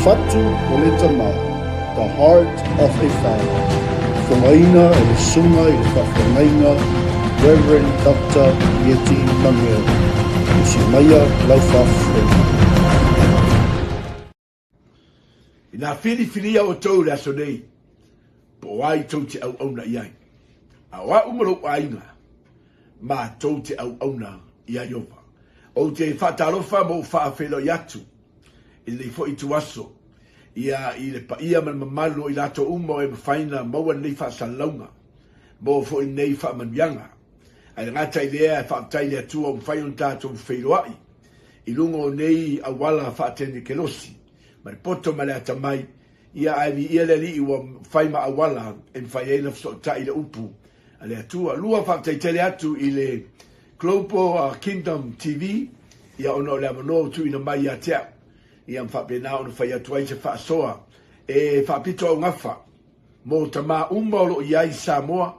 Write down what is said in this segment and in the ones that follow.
fatu o le tama, the heart of a father, fogaina e le Susuga i le Faafeagaiga Rev. Doctor Ieti Mageo. Tusi maia lau faafofoga. Ina filifilia outou i le aso nei, po o ai tou te auauna i ai, a o au ma lou aiga, matou te auauna iā Ieova. Ou te faatalofa ma ou faafeiloai atu i lenei foi ituaso, ia i le paia ma le mamalu o i latou uma o e mafai ona maua lenei faasalalauga, maua foi lenei faamanuiaga. Ae le gata i lea, e faafetai i le Atua ua mafai ona tatou feiloai i luga o nei auala faatenekelosi, ma le poto ma le atamai, ia ae viia le Alii ua fai ma auala e mafai ai ona fesootai i le upu a le Atua. Lua, faafetai tele atu i le Global Kingdom TV, ia ona o le avanoa ua tuuina mai ia te au, ia ma faapena ona fai atu ai se faasoa e faapito augafa mo tama uma o lo o i ai i Samoa,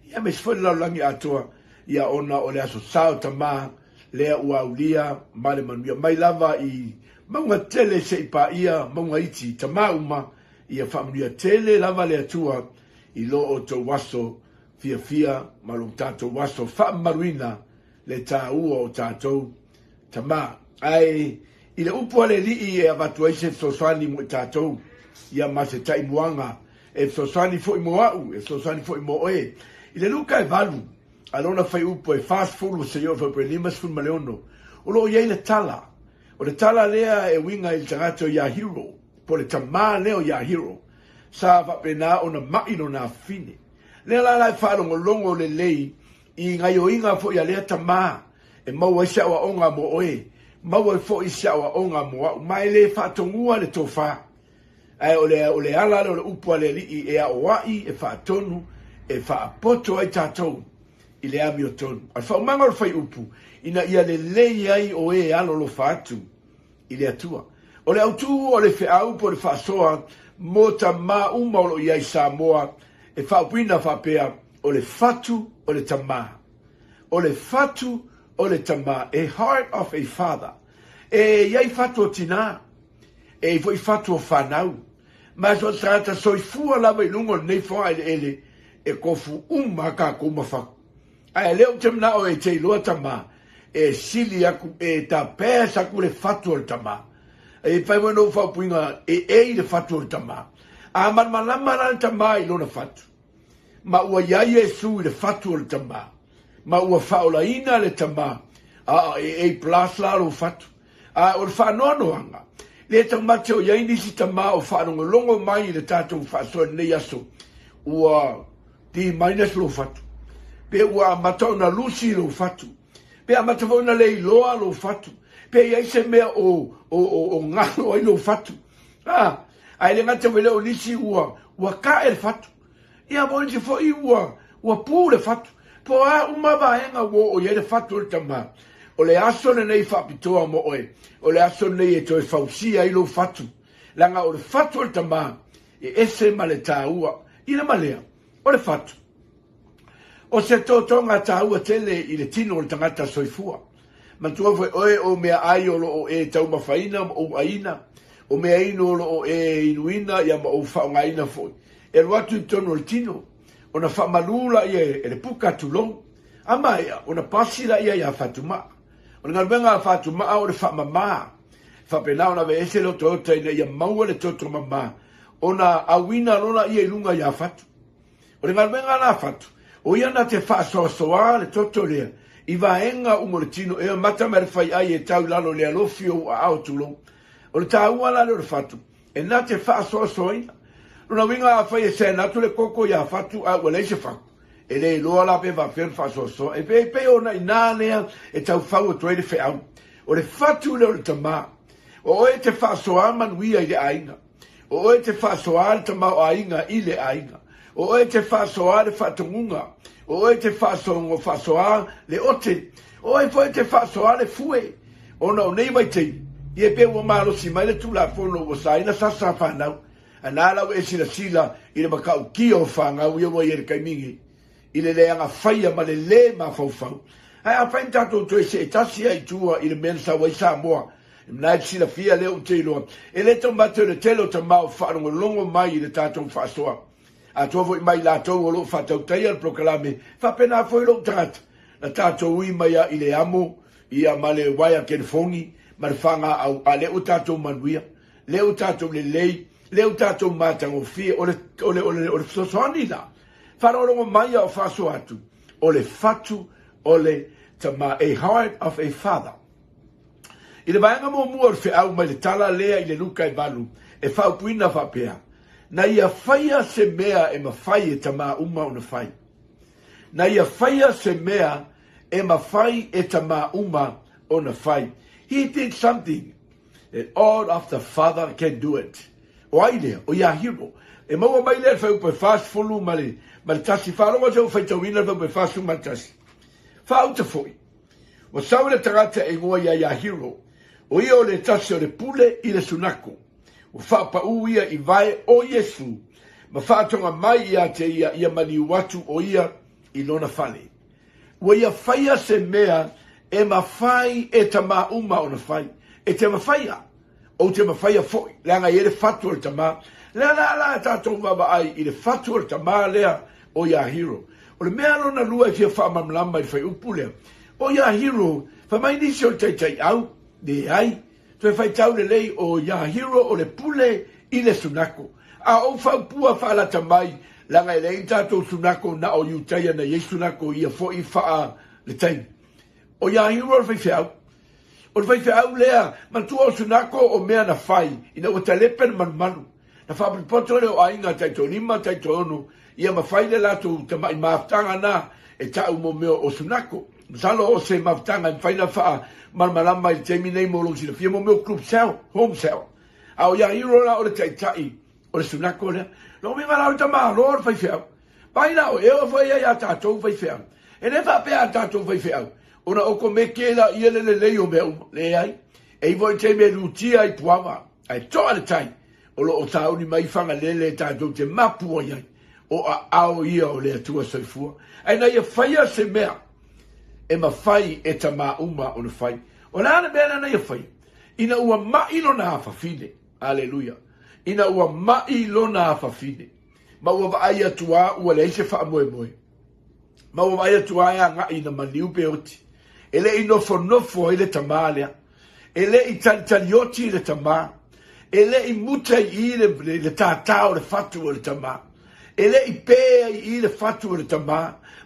ia aemaise foi le lalolagi atoa, ia ona o le Aso Sa o Tama lea ua aulia ma le manuia mai lava i mauga tele se i paia mauga iti, tama uma, ia faamanuia tele lava le Atua i lo outou aso fiafia ma lo tatou aso faamamaluina le taua o tatou tama. Ae i le upu a le Alii e avatu ai se fesoasoani mo i tatou, ia ma se taimuaga e fesoasoani foi mo au, e fesoasoani foi mo oe. I le Luka e 8, a lona fuaiupu e 40 seia oo i le fuaiupu e 56, o lo o i ai le tala. O le tala lea e uiga i le tagata o ia Hiro, po o le tama lea o ia Hiro, sa faapena ona mai lona afafine. Lea la la e faalogologo lelei i gaioiga foi a lea tama e maua ai se aoaoga mo oe, maua ai foi se aoaoga mo au, ma e le faatogua le tofa. Ae o le, o le ala lea o le upu a le Alii e aoai, e faatonu, e faapoto ai tatou i le amiotonu. A o le faaumaga o le faiupu, ina ia lelei ai o e alolofa atu i le Atua. O le autu o le feau po o le faasoa mo tama uma o lo o i ai i Samoa e faaupuina faapea, o le fatu o le tama. O le fatu o le tama, a heart of a father. E i ai fatu o tinā, e i ai foi fatu o fanau. Ma so o se tagata soifua lava i luga o lenei fogaeleele, e kofu uma a tatou ma fatu. Ae lea ou te manao e te iloa tama, e sili aku, e tapes aku le fatu o le tama. E fai foi ona ou faaupuina, e ei le fatu o le tama. A malamalama la le tama i lona fatu, ma ua i ai Iesu i le fatu o le tama, ma ua faaolaina le tama, aa, e ei plus la lou fatu. A o le faanoanoaga, le taumate o i ai nisi tama o faalogologo mai i le tatou faasoa i lenei aso, ua D minus lou fatu, pe ua amata ona lusi lou fatu, pe amata foi ona le iloa lou fatu, pe i ai se mea o, o, o, o galo ai lou fatu. A, ae le gata foi lea o nisi ua, ua kae le fatu. Ia po o nisi foi ua, ua pu le fatu. Po o a uma vaega ua oo i ai le fatu o le tama. O le aso lenei faapitoa mo oe. O le aso lenei e toe fausia ai lou fatu. Leaga o le fatu o le tama e ese ma le taua. I le ma lea, o le fatu, o se totoga taua tele i le tino o le tagata soifua. Manatua foi oe o meaai o lo o e taumafaina ma ou aiina, o meainu o lo o e inuina ia ma ou faaaogaina foi, e alu atu i totonu o le tino, ona faamalu laia e le puka tulou. A maea, ona pasi laia ia Fatumaa. O le galuega a Fatumaa o le faamama. E faapena ona aveese le otaota ina ia maua le toto mama, ona auina loa laia i luga ia Fatu. O le galuega la a Fatu, o ia na te faasoasoa le toto lea i vaega uma o le tino e amata mai le faiai e tau i lalo i le alofi o ou aao tulou. O le taua la lea o le fatu, e na te faasoasoaina. Lona uiga afai e send atu le koko ia Fatu ae ua leai se fatu, e le iloa la pe faapefea ona faasoasoa. E pei pei ona i ina lea e tau fau atu ai le feau. O le fatu lea o le tama. O oe e te faasoa manuia i le aiga. O oe e te faasoa le tamaoaiga i le aiga. O oe e te faasoa le faatonuga. O oe e te faasoa le ote. O oe foi e te faasoa le fue. Ona o nei vaitaimi, ia pei ua malosi mai le Tulafono ua saina sasa fanau, a na la ua e silasila i le matautia o fanau ia ua i ai i le taimi nei, i le leaga faia ma le lē mafaufau. Ae afai na tatou toe seetasi ai i tua i le mea na sau ai Samoa, Lena e te silafia lea ou te iloa, e le taumate o le tele o tama o faalogologo mai i le tatou faasoa. Atoa foi mai latou o lo o faatautaia le polokalame, faapena foi lou tagata, na tatou ui mai a i le amo, ia ma le uaea telefoni, ma le fagaau, a lea ua tatou manuia, lea ua tatou lelei, lea ua tatou matagofie, o le, o le, o le, o le fesoasoani la. Faalogologo mai a o faasoa atu, o le fatu o le tama, a heart of a father. I le vaega muamua o le feau mai le tala lea i le Luka e 8, e faaupuina faapea, Na ia faia se mea e mafai e tamā uma ona fai. Na ia faia se mea e mafai e tamā uma ona fai. He did something that all of the father can do it. O ai lea? O ia Hiro. E maua mai lea i le fuaiupu e 41 ma le 1. Faalogo atu ua faitauina le fuaiupu e 41. Faauta foi. Ua sau le tagata e igoa ia ia Hiro, o ia o le tasi o le pule i le sunako. Ua faapaū ia i vae o Iesu ma faatoga mai ia te ia ia maliu atu o ia i lona fale. Ua ia faia se mea e mafai e tamā uma ona fai. E te mafaia, ou te mafaia foi, leaga e i ai le fatu o le tamā. Lea la la tatou vaavaai i le fatu o le tamā lea o ia Hiro. O le mea lona lua e fia faamalamalama i le fuaiupu lea, o ia Hiro, fai mai nisi o le taitaiau, leai, toe faitau lelei o ia Hiro o le pule i le sunako. A ou faupua faalata mai, leaga e leai ni tatou sunako na o Iutaia na i ai sunako ia foi faa le taimi. O ia Hiro o le faifeau. O le faifeau lea, manatua o sunako o mea na fai ina ua talepe le malumalu. Na faapotopoto lea o aiga taitoalima, taitoaono, ia mafai le latou tamai mafutaga na e ta'u mo mea o sunako. Masalo o se mafutaga e mafai na faamalamalama i le taimi nei mo lou silafia mo mea o group cell, home cell. A o ia Hiro la o le taitai o le sunako lea. Lona uiga la o le tamaloa o le faifeau. Mai la o eo foi ia ia tatou faifeau. E le faapea a tatou faifeau ona o komeke la ia le lelei o mea uma. Leai. E i foi taimi e lutia ai puava, ae to'a le tai o lo o sauni mai Fagalele tatou te mapu ai ai, o aao ia o le Atua soifua. Ae na ia faia se mea e mafai e tamā uma ona fai. O le a le mea lea na ia faia? Ina ua ma'i lona afafine. Aleluia. Ina ua ma'i lona afafine. Ma ua vaai atu a ua leai se faamoemoe. Ma ua vaai atu a e agai ina maliu pe oti. E le i nofonofo ai le tamā lea. E le i talitalioti le tamā. E le i muta i i le, le tātā o le fatu o le tamā. E le i pē ai i le fatu o le tamā,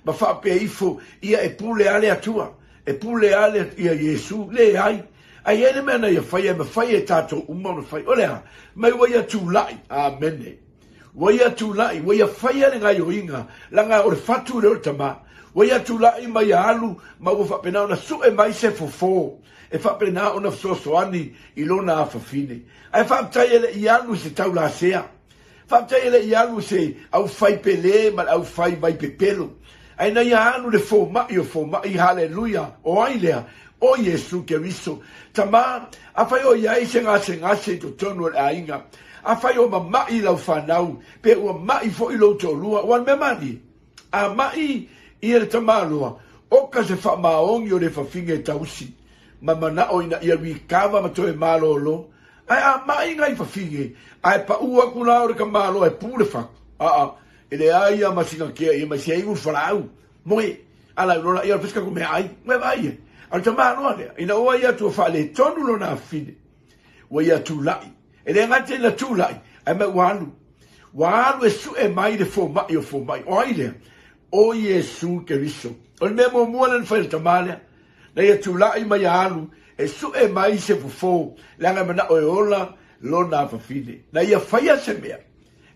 ma faapea ifo, ia e pule a le Atua, e pule a le, ia Iesu. Leai. Ae i ai le mea na ia faia e mafai e tatou uma ona fai. O le a? Mai ua ia tulai. Amene. Ua ia tulai, ua ia faia le gaioiga, laga o le fatu lea o le tama. Ua ia tulai ma ia alu, ma ua faapena ona sue mai se fofo, e faapena ona fesoasoani i lona afafine. Ae faafetai e le i alu i se taulasea. Faafetai e le i alu i se aufai pele ma le aufai vaipepelo. Ae na ia alu le fomai o fomai, haleluia, o ai lea? O Iesu Keriso. Tama, afai o i ai se gasegase i totonu o le aiga, Afai o mama'i lau fanau, pe ua ma'i foi lou toalua, ua le mea malie. A ma'i ia le tamaloa, oka se faamaoni o le fafine e tausi, ma mana'o ina ia recover ma toe malōlō. Ae a ma'i ngai fafine, ae pa'ū aku la o le tamaloa e pū le fatu, aa, e leai ia ma sina kea ia mai se inu le falaau, moe, ala lola ia o le fasi tatou meaai, moe vaai e. A o le tamaloa lea, ina ua ia atu ua faaletonu lona afafine, ua ia tula'i. E le gata ina tulai, ae mai ua alu. Ua alu e sue mai le fomai o fomai. O ai lea? O Iesu Keriso. O le mea muamua lea na fai e le tamā lea, na ia tulai ma ia alu e sue mai se fofo, leaga e manao e ola lona afafine. Na ia faia se mea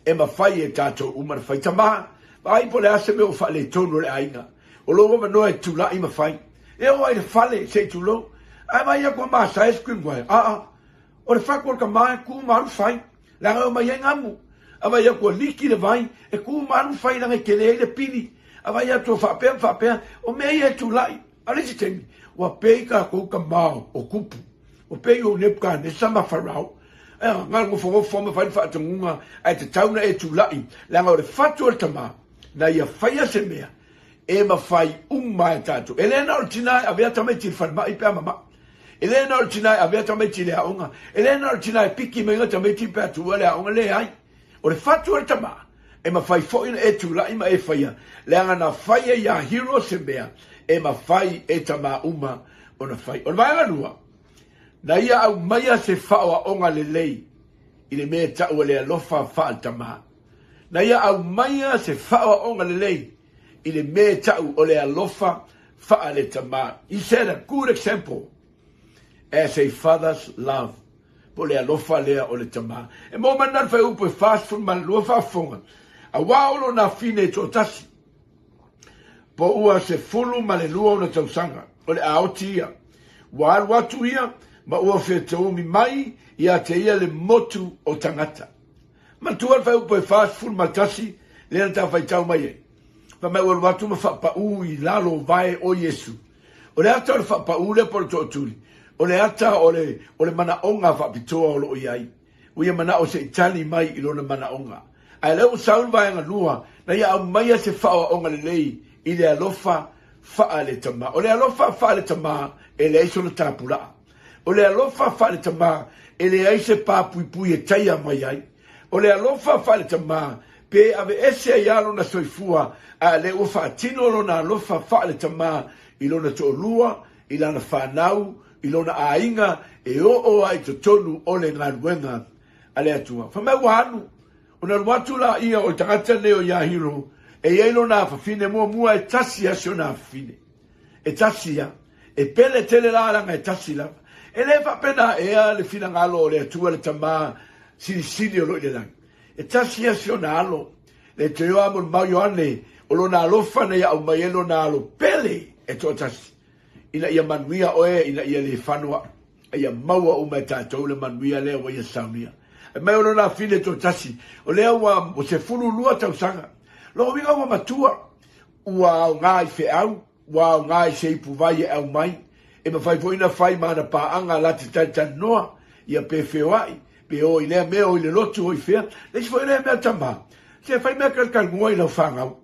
e mafai e tatou uma ona fai. Tamā, vaai po o le a se mea ua faaletonu o le aiga. O lou avanoa e tulai ma fai. E oo ai i le fale, se i tulou. Ae vaai atu a masae screen wire. Aa, O le fatu o le tama e tu ma alu fai, leaga e omai ai gamu. A vai atu a liki le vai, e tu ma alu fai leaga e tele ai le pili. A vai atu a faapea ma faapea, o mea ia e tulai. A o le isi taimi, ua pei tatou tama o kupu. Ua pei o Nebukanesa ma Farao. Ea, na o le nofonofo ma fai le faatonuga, ae tatau na e tulai, leaga o le fatu o le tama, na ia faia se mea e mafai uma e tatou. E le na o le tina e avea tamaiti i le falemai pe a mama'i. E le na o le tina e avea tamaiti i le aoga, e le na o le tina e piki mai ga tamaiti pe a tuua le aoga, leai. O le fatu o le tama, e mafai foi ona e tulai ma e faia, leaga na faia iā Hiro se mea e mafai e tama uma ona fai. O le vaega lua, na ia aumaia se faaoaoga lelei i le mea e tau o le alofa faale-tama. Na ia aumaia se faaoaoga lelei i le mea e tau o le alofa faale-tama. He set a good example as a father's love. Po o le alofa lea o le tama. E maua mai lena le fuaiupu e 42 faafofoga, Aua o lona afine e toatasi, po ua 12 ona tausaga, o le aoti ia. Ua alu atu ia ma ua fetoumi mai ia te ia le motu o tagata. Manatua le fuaiupu e 41 lea na ta faitau mai ai. Fai mai ua alu atu ma faapaū i lalo o vae o Iesu. O le ata o le faapaū lea po o le tootuli, o le ata o le, o le manaoga faapitoa o lo o i ai. Ua ia manao se i tali mai i lona manaoga. Ae lea ua sau le vaega lua, na ia aumaia se faaoaoga lelei i le alofa faale-tama. O le alofa faale-tama e leai sona tapulaa. O le alofa faale-tama e leai se pa puipui e taia mai ai. O le alofa faale-tama pe aveese ai lava lona soifua, a lea ua faatino lona alofa faale-tama i lona toalua, i lana fanau, i lona aiga, e oo lava i totonu o le galuega a le Atua. Fai mai ua alu, ona alu atu laia o le tagata lenei o Iahiro, e i ai lona afafine muamua, e tasi lava si ona afafine. E tasi lava. E pele tele la leaga e tasi lava. E le faapena ea le finagalo o le Atua le Tama Silisili o lo o i le lagi. E tasi lava si ona alo, le Toioa mo le mau Ioane, o lona alofa na ia aumai ai lona alo pele e toatasi, ina ia manuia oe, ina ia le fano aʻu, a ia maua uma e tatou le manuia lea ua ia saunia. Fai mai o lona afine toatasi, o lea ua 12 tausaga. Lona uiga ua matua, ua aoga i feau, Ua aoga i se ipuvai e aumai, e mafai foi ona fai ma ana paaga la te talitalinoa, ia pe feoai, pe o i lea mea, o i le lotu, o i fea. Le isi foi lea mea tama, se fai mea talitalinoa i lau fanau.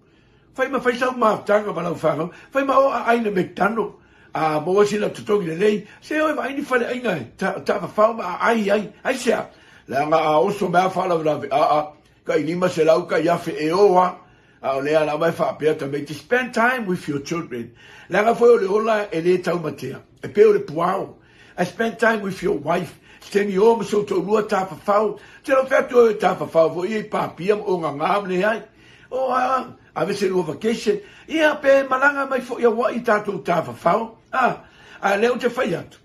Fai ma fai sau mafutaga ma lau fanau, fai ma o aai na McDonald, a maua sina totogi lelei, se o e vaai ni faleaiga e taafafao ma aai ai. Aisea? Leaga a oso mai a faalavelave, aa, tai 500, tai afe e o a. A o lea lava e faapea tamaiti, spend time with your children. Leaga foi o le ola e le taumatea, e pei o le puao. I spend time with your wife. Se taimi o ma sou toalua tafafao. Te lau fai atu e tafafao foi ia i papia ma ogagā ma leai. O a, ave se lua vacation. Ia pe malaga mai foi Hawaii tatou tafafao. A, a lea ou te fai atu.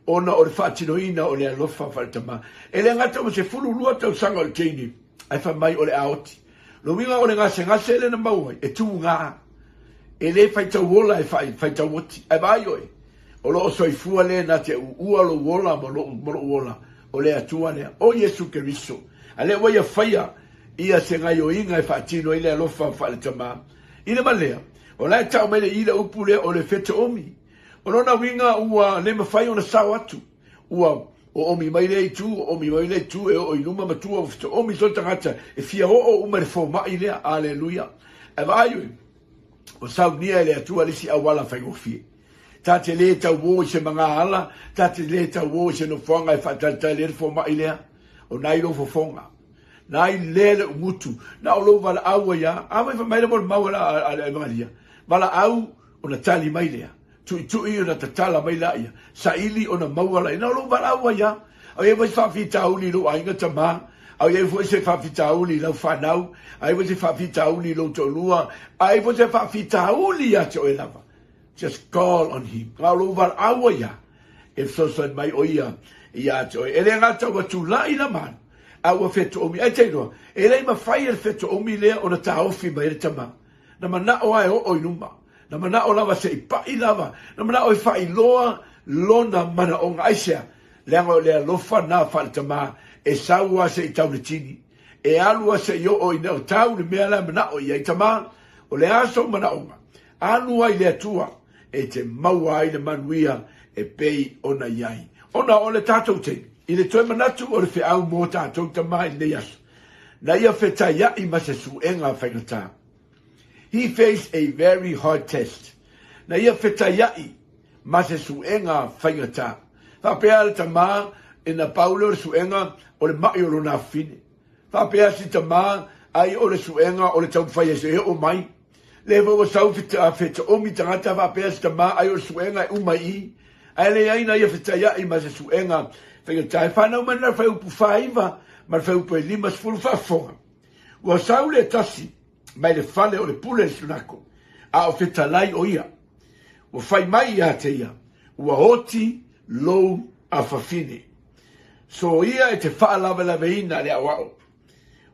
Ona o le faatinoina o le alofa faaletama. E le gata ua 12 tausaga o le teine, ae fai mai o le a oti. Lona uiga o le gasegase lea na maua ai, e tuga. E le faitau ola e faitau oti. Ae vaai oe, o lo o soifua le na te uua lou ola ma lou ola, o le Atua lea, o Iesu Keriso. A lea ua ia faia ia se gaioiga e faatino ai le alofa faaletama. I le ma lea, o la e tau mai le i le upu lea o le fetoomi. O lona uiga ua le mafai ona sao atu, ua oomi mai lea itu, oomi mai lea itu, e oo i luma ma tua, ua fetoomi sona tagata e fia oo uma i le fomai lea. Aleluia! Ae vaai oe, ua saunia e le Atua le isi auala faigofie. Ta te le tauō i se magaala, ta te le tauō i se nofoaga e faatalitali ai le fomai lea, o na i lou fofoga. Na ai lea le umutu, na o lou valaau ai a. A fai mai le molimau a le Evangelia, valaau Ona tali mai lea, Tuitui ona tatala mai laia, saili ona maua laia. Na o lou valaau ai a. A i ai foi se faafitauli i lou aiga tama, a i ai foi se faafitauli i lau fanau, a i ai foi se faafitauli i lou toalua, a i ai foi se faafitauli ia te oe lava, just call on him. Na o lou valaau ai a e fesoasoani mai o ia ia te oe. E le gata ua tulai la malu, a ua fetoomi. Ai te iloa, e le i mafai e le fetoomi lea ona taofi mai ai le tama. Na manao lava e oo i luma. Na manao lava se i pai lava. Na manao e faailoa lona manaoga. Aisea? Leaga o le alofa na faale-tama e sau lava se i tau le tini. E alu lava se i oo ina o tau le mea la e manao i ai. Tama, o le a sou manaoga? Alu lava i le Atua e te maua ai le manuia e pei ona i ai. Ona o le tatou taimi, i le toe manatu o le feau mō tatou tama i lenei aso, Na ia fetaiaʻi ma se suega faigata. He faced a very hard test. Na ia fetaiaʻi ma se suega faigata. Faapea le tama e na pau lea o le suega o le ma'i o lona afafine. Faapea si tama ai o le suega o le taumafai e oo mai. Lea foi ua sau fetaomi tagata faapea si tama ai o le suega e uma i i. Ae leai na ia fetaiai ma se suega faigata. E fanau mai le fuaiupu 49 ma le fuaiupu e 50 faafofoga. Ua sau le tasi mai le fale o le pule le sunako, a o fetalai o ia. Ua fai mai ia te ia, ua oti lou afafine. So ia e te faalavelaveina le aoao.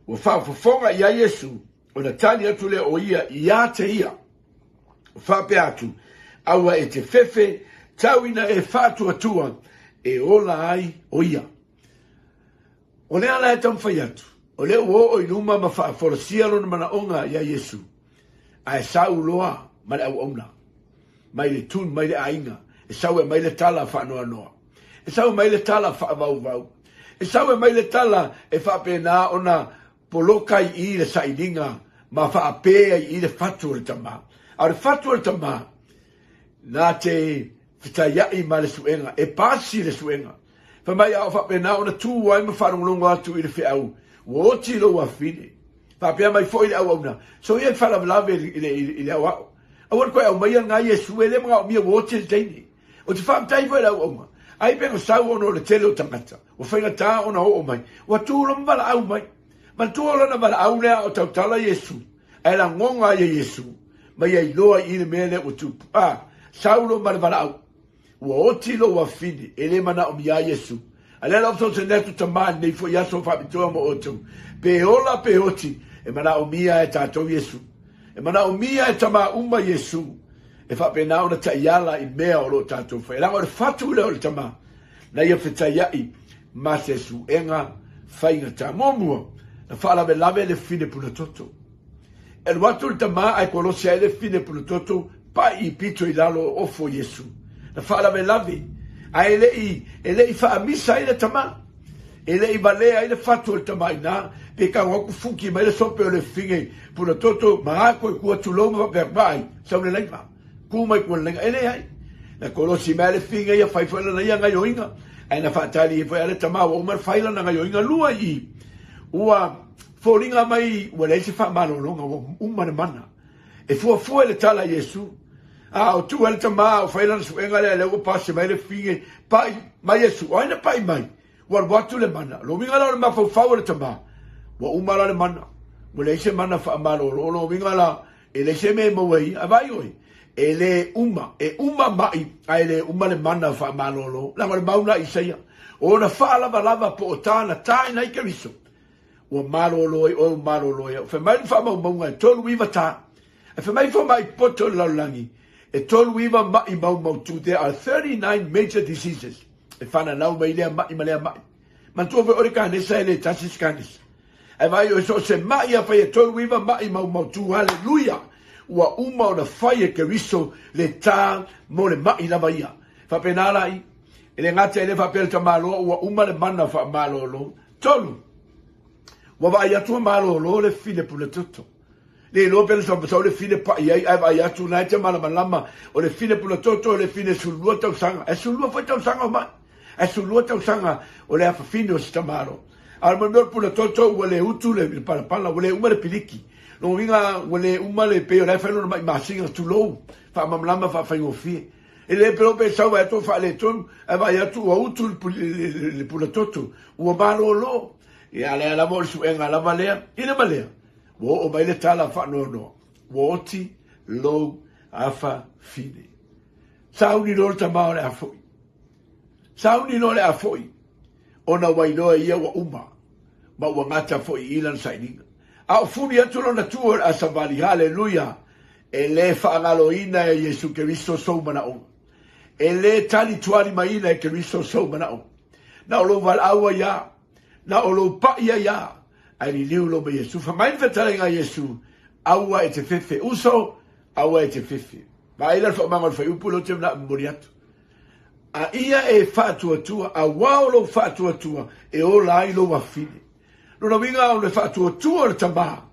Ua faafofoga i ai Iesu, ona tali atu lea o ia ia te ia. Ua faapea atu, aua e te fefe, tau ina e faatuatua e ola ai o ia. O lea la e taumafai atu, o lea ua oo i luma ma faafolasia lona manaoga iā Iesu, ae sau loa ma le auauna, mai le tunu, mai le aiga, e sau e aumai le tala faanoanoa, e sau e aumai le tala faavauvau, e sau e aumai le tala e faapena ona poloka ai i i le sailiga ma faapē ai i i le fatu o le tama. A o le fatu o le tama, na te fetaiai ma le suega, e pasi le suega. Fai mai a o faapena ona tu ai ma faalogologo atu i le feau, ua oti lou afine. Faapea mai foi le auauna, soia e faalavelave i le aoao. Aua le toe aumaia lena Iesu, e le manaomia ua oti le teine. Ou te faafetai foi i le auauna, ai pe na sau ona o le tele o tagata, ua faigata ona oo mai, ua tu loa ma valaau mai. Manatua lona valaau lea a o tautala Iesu, ae lagona ai e Iesu, ma ia iloa i i le mea lea ua tupu. A, sau loa ma le valaau. Ua oti lou afine, e le manaomia ai Iesu. A lea la ua fesoasoani atu tama i lenei foi aso faapitoa mo outou. Pe ola pe oti, e manaomia e tatou Iesu. E manaomia e tama uma Iesu e faapena ona taiala i mea o lo o tatou faia. Leaga o le fatu lea o le tama na ia fetaiai ma se suega faigata. Muamua, na faalavelave le fine punatoto. E alu atu le tama ae kolosi ai le fine punatoto pai i pito i lalo o ofo Iesu. Na faalavelave, ae e le i, e le i faamisa ai le tama. E le i valea ai le fatu o le tama ina, pe tago atu fuki mai le sope o le fine punatoto ma ako i tua tulou ma faapea atu, vaai, sau le laiva, ku mai tua le laiga. E leai. Na kolosi mai le fine ia fai foi lana ia gaioiga, ae na faatali ai foi a le tama ua uma ona fai lana gaioiga. Lua i i, ua Foliga mai ua leai se faamalologa, ua uma le mana. E fuafua i le tala a Iesu. A o tu ai le tama a o fai lana suega lea, lea ua pasi mai le fige, pai mai Iesu. O ai na pai mai? Ua alu atu le mana. Lona uiga la o le mafaufau o le tama, ua uma la le mana. Ua leai se mana faamalolo. Lona uiga la, e leai se mea e maua ai. A vaai oe, e le uma, e uma maʻi, ae le uma le mana faamalolo. Leaga o le mau lena a Isaia. O ona faalavalava po o ta na taina ai Keriso. Ua malolo ai oe, ua malolo ai au. Fai mai le faamaumauga e 39 ta. Ae fai mai fomai poto o le lalolagi, e 39 maʻi maumautu, there are 39 major diseases, e fananau mai lea maʻi ma lea maʻi. Manatua foi o le kanesa e le tasi se kanesa. Ae vaai oe so o se maʻi a fai e 39 maʻi maumautu, haleluia! Ua uma ona fai e Keriso le ta mo le maʻi lava ia. Faapena la i, e le gata e le faapea le tamaloa ua uma le mana faamalolo, 3. Ua vaai atu ua malolo le fine puletoto. Le iloa pe na sau le fine paʻi ai, ae vaai atu na e te malamalama o le fine puletoto o le fine 12 tausaga. Ae 12 foi tausaga o mai. Ae 12 tausaga o le afafine o si tamalo. A o le mea o le puletoto ua le utu le palapala, ua le uma le piliki. Lona uiga ua le uma le pei o la e fai lona maʻi masina, tulou, faamalamalama faafaigofie. E le pelo pe sau vaai atu ua faaletonu, ae vaai atu ua utu le pulatoto, ua malolo. Ia lea lava o le suega lava lea, i le ma lea, ua oo mai le tala faanoanoa, ua oti lou afafine. Sauni loa le tama o le a foi. Sauni loa le a foi, ona ua iloa e ia ua uma, ma ua gata foi i i lana sailiga. A o fuli atu lona tua o le a savali, haleluia! E le faagaloina e Iesu Keriso sou manaoga. E le tali tualimaina e Keriso sou manaoga. Na o lou valaau ai a, na o lou paʻi ai a, ae liliu lou mai Iesu. Fai mai le fetalaiga a Iesu, Aua e te fefe, uso, aua e te fefe. Vaai la le faaumaga o le fuaiupu lea ou te manao e momoli atu. A ia e faatuatua, auā o lou faatuatua e ola ai lou afine. Lona uiga o le faatuatua o le tama,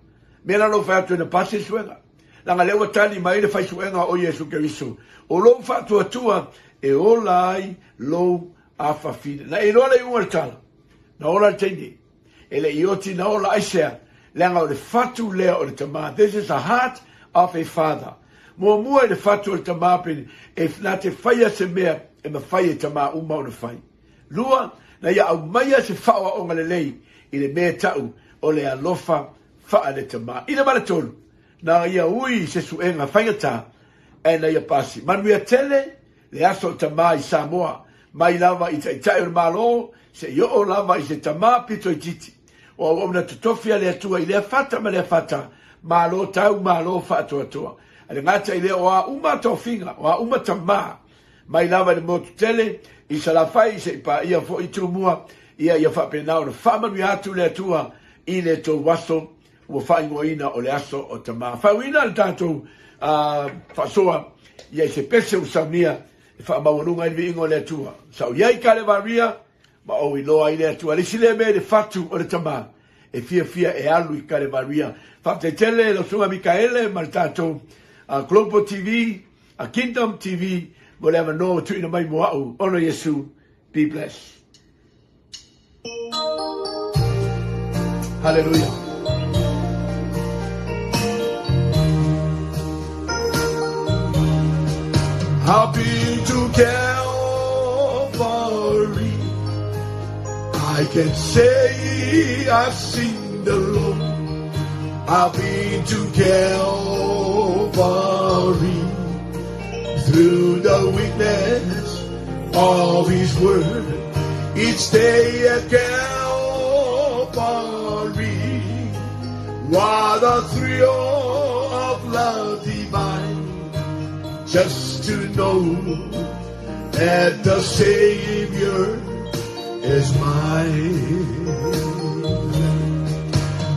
mea la lou fai atu ina pasi le suega. Leaga lea ua tali mai le faisuega o Iesu Keriso, o lou faatuatua e ola ai lou Afafine. Na e iloa le iuga o le tala, na ola le teine. E le i oti na ola aisea, leaga o le fatu lea o le tama. This is the heart of a father. Muamua i le fatu o le tama pe e na te faia se mea e mafai e tama uma ona fai. Lua, na ia aumaia se faaoaoga lelei i le mea e tau o le alofa faale-tama. I le maletolu, na ia ui i se suega faigata ae na ia pasi. Manuia tele le aso o tama i Samoa, mai lava i Taitai o le Malo seia oo lava i se tama pito itiiti. O auauna totofi a le Atua i lea fata ma lea fata, malo tau, malo faatoatoa. Ae le gata i lea o a uma tofiga, o a uma tama, mai lava i le motu tele i Salafai se i paia foi Tumua, ia ia faapena ona faamanuia atu le Atua i le tou aso ua faaigoaina o le aso o tama. Faauina le tatou faasoa ia i se pese ua saunia e faamaualuga ai le viiga o le Atua. Sa ou i ai i Kalevaria ma ou iloa ai le Atua. Le isi lea mea i le fatu o le tama e fiafia e alu i Kalevaria. Faafetai tele lau Susuga Mikaele ma le tatou Global TV, a Kingdom TV mo le avanoa ua tuuina mai mo au. Ona Iesu, be blessed. Hallelujah. I've been to Calvary. I can say I've seen the Lord. I've been to Calvary through the witness of His Word. Each day at Calvary, what a thrill of love divine, just to know that the Savior is mine.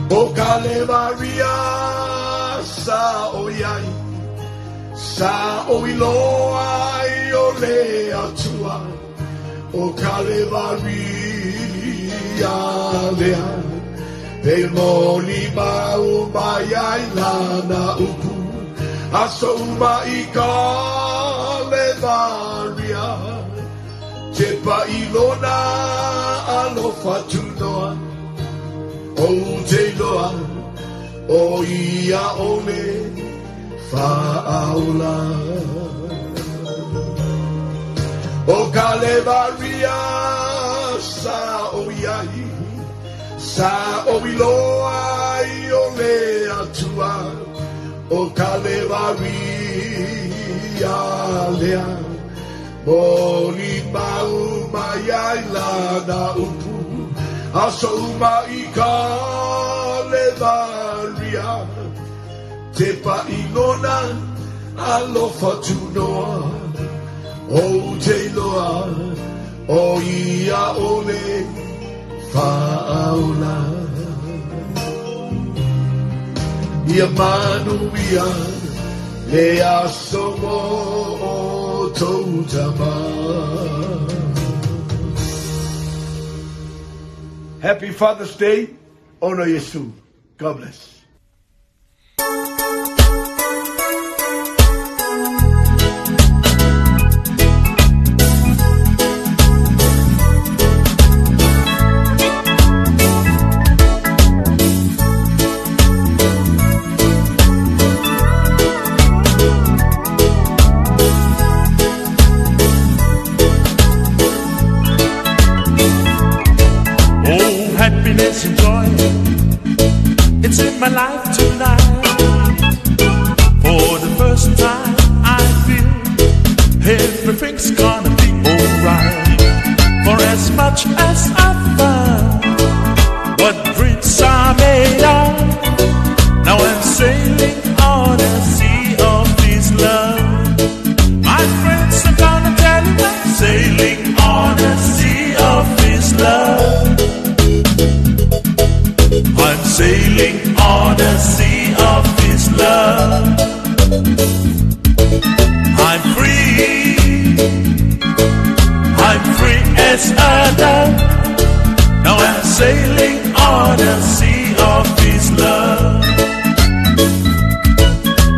O Kalevaria sa o iai, sa o iloa ai o le Atua, o Kalevaria lea, pe moli mau mai ai lana upu, aso uma i Kalevaria, te pa i lona alofa tunoa, ou te iloa, o ia o le faaola. O Kalevaria sa o iai, sa o iloa ai o le Atua, o Kalevaria lea, moli mau mai ai lana upu, aso uma i Kalevaria, te pa i lona alofa tunoa, ou te iloa, o ia o le faaola. Ia manuia le aso mo o tou tama. Happy Father's Day, ona Iesu. God bless. Oh, happiness and joy, it's in my life tonight. For the first time, I feel everything's gonna be alright. For as much as I found what dreams are made of, now I'm sailing on a sea of this love. My friends, I'm gonna tell you I'm sailing on a sea of this love. I'm sailing on a sea of this love. I'm free. I'm free as a dove. Now I'm sailing on a sea of this love.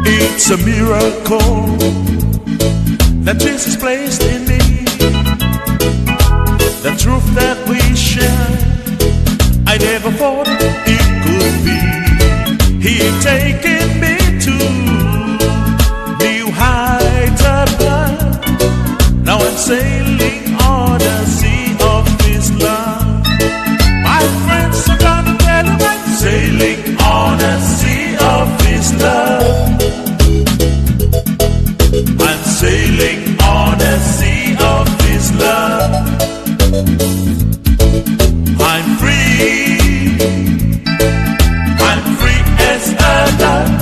It's a miracle that Jesus placed in me. The truth that we share, I never thought it could be. He taken me to new heights above. Now I'm sailing on the sea of His love. My friends are gonna tell him I'm sailing on the sea of His love. I'm sailing on the sea of His love. I'm free. I'm free as a dove.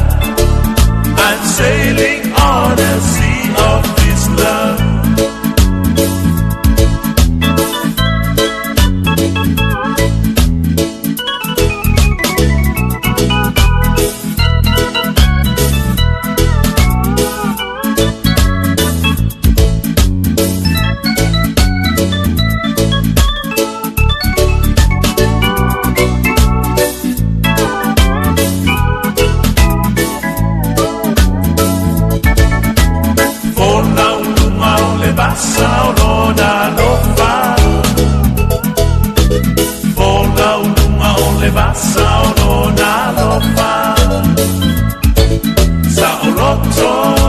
I'm sailing on the sea of His love. Folau i luga o le vasa o lona alofa. Folau i luga o le vasa o lona alofa. Saoloto.